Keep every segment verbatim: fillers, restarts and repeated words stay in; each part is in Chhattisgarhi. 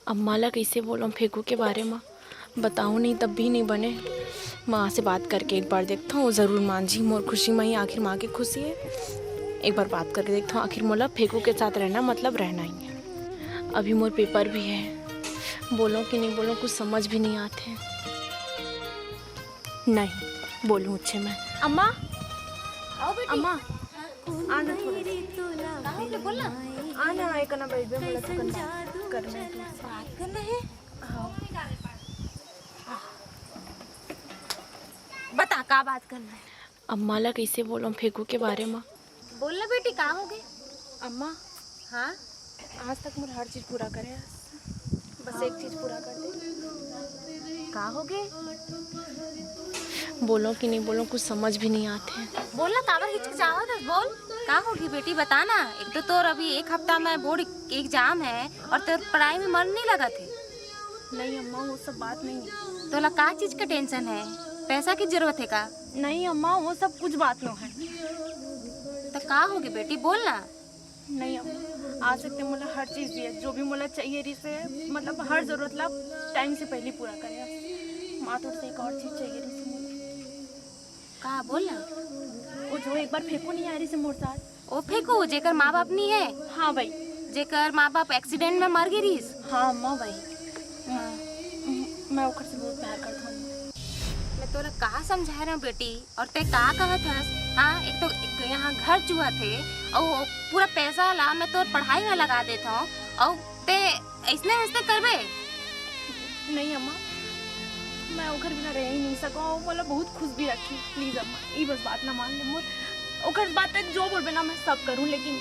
अम्मा ला कइसे बोलूं फेकू के बारे म? बताऊं नहीं तब भी नहीं बने। माँ से बात करके एक बार देखता हूँ, जरूर मान जी। मोर खुशी में ही आखिर माँ की खुशी है। एक बार बात करके देखता हूँ, आखिर मोला फेकू के साथ रहना मतलब रहना ही है। अभी मोर पेपर भी है, बोलूं कि नहीं बोलूं, कुछ समझ भी नहीं आते। नहीं, बोलूं अच्छे में। अम्मा, आओ बेटी। अम्मा, आना थोड़ा। कहाँ हो? बोल ना। आना, एक ना बैठ जा, मोला तो करना, करना है। बात करना है? हाँ। बता, का बात करना है? अम्मा ला कइसे बोलूं फेकू के बारे म? बोल ना बेटी, का हो गए? अम्मा, हाँ? आज तक मोर हर चीज पूरा करे हस, बस एक चीज पूरा कर दे। का हो गए? बोलूं कि नहीं बोलूं, कुछ समझ भी नहीं आते। बोल ना, काबर हिचकिचावत हस? बोल, का होगी बेटी, बता ना। एक तो तोर अभी एक हफ्ता में बोर्ड एग्जाम है और तोर पढ़ाई में मन नहीं लगत है। नहीं अम्मा, वो सब बात नहीं है। तोला का चीज का टेंशन है? पैसा की जरूरत है का? नहीं अम्मा, वो सब कुछ बात नो है। तो का होगी बेटी, बोल ना। नहीं अम्मा, आज तक ते मोला हर चीज दिए, जो भी मोला चाहिए रहिस हे, मतलब हर जरूरत ला टाइम से पहले पूरा करे। माँ, तोर से एक और चीज चाहिए रहिस हे मोला। का, बोल ना। वो जो एक बार फेकू नहीं आ रहिस हे मोर साथ। ओ फेकू, जेकर माँ बाप नहीं है? हाँ भाई। जेकर माँ बाप एक्सीडेंट में मर गे रहिस? हाँ अम्मा भाई। हाँ। मैं ओकर से बहुत प्यार करता हूँ। मैं तोला का समझा रहा हूँ बेटी, और ते का कहत हस? हाँ, एक तो एक यहाँ घर चुहत हे, और वो पूरा पैसा ला मैं तोर पढ़ाई में लगा देता हूँ, और ते ऐसने ऐसने करबे? नहीं अम्मा, मैं ओकर बिना रह ही नहीं सकूँ, वो मोला बहुत खुश भी रखी। प्लीज अम्मा, ई बस बात ना मान ले मोर। ओकर बात तक जो बोलबे ना, मैं सब करूँ, लेकिन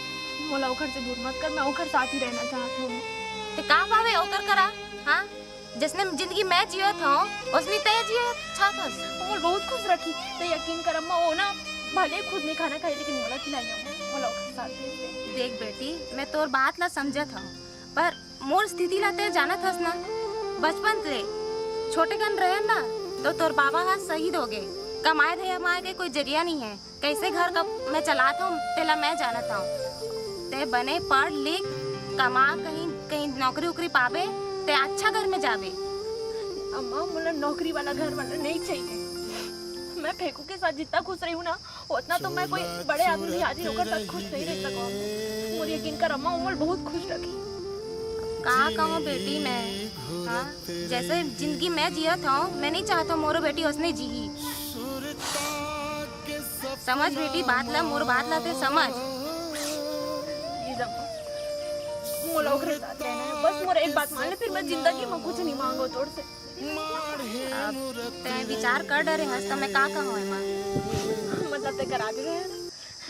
मोला ओकर से दूर मत कर, मैं ओकर साथ ही रहना चाहत हूँ। ते का पावे ओकर करा? हाँ, जसने जिंदगी मैं जियत हूँ, उसने ते जियत चाहत हस। वो मोला बहुत खुश रखी, ते यकीन कर अम्मा, वो ना भले खुद नहीं खाना खाई, लेकिन मोला खिलाई अम्मा, मोला ओकर साथ भेज दे। देख बेटी, मैं तोर बात ला समझत हूँ, पर मोर स्थिति ला ते जानत हस ना, बचपन ले छोटे कन रहन ना, तो तोर बाबा हा शहीद हो गए। कमाए धमाए के कोई जरिया नहीं है, कैसे घर का मैं चलात हूँ, तेला मैं जानत हूँ। ते बने पढ़ लिख, कमा, कहीं, कहीं नौकरी उकरी पाबे, ते अच्छा घर में जाबे। अम्मा, मोला नौकरी वाला घर वाला नहीं चाहिए। मैं फेकू के साथ जितना खुश रही हूँ ना, उतना तो मैं कोई बड़े आदमी भी आ जाए, ओकर साथ खुश नहीं रह सकूँ। मोर यकीन कर अम्मा, वो मोला बहुत खुश रखी। का कहूँ बेटी मैं, हाँ, जैसे जिंदगी मैं जियत हूँ, मैं नहीं चाहता मोरो बेटी उसने जी। समझ बेटी बात ला, मोर बात ला ते समझ। प्लीज अम्मा, मोला ओकरे साथ रहना है। बस मोर एक बात मान ले, फिर मैं जिंदगी में कुछ नहीं मांगो तोर से। अब तैं विचार कर डरे हस, त मैं का कहूँ एमा? मतलब तैं करा भी रहे हस?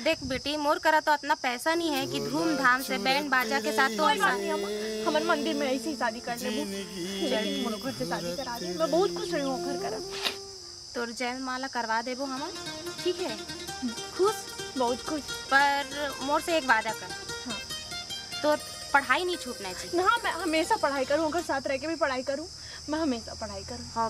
देख बेटी, मोर करा तो अतना पैसा नहीं है कि धूमधाम से बैंड बाजा के साथ तो कोई ऐसा बात नहीं अम्मा, हमन मंदिर में ऐसे ही शादी कर लेबो, लेकिन मोर घर से शादी करा दे, मैं बहुत खुश रही हूँ घर करा। तोर जयमाला करवा देबो हमन, ठीक है? खुश? बहुत खुश। पर मोर से एक वादा कर। हाँ। तोर पढ़ाई नहीं छूटना चाहिए। ना, मैं हमेशा पढ़ाई करूँ, ओकर साथ रह के भी पढ़ाई करूँ, मैं हमेशा पढ़ाई करूँ। हाँ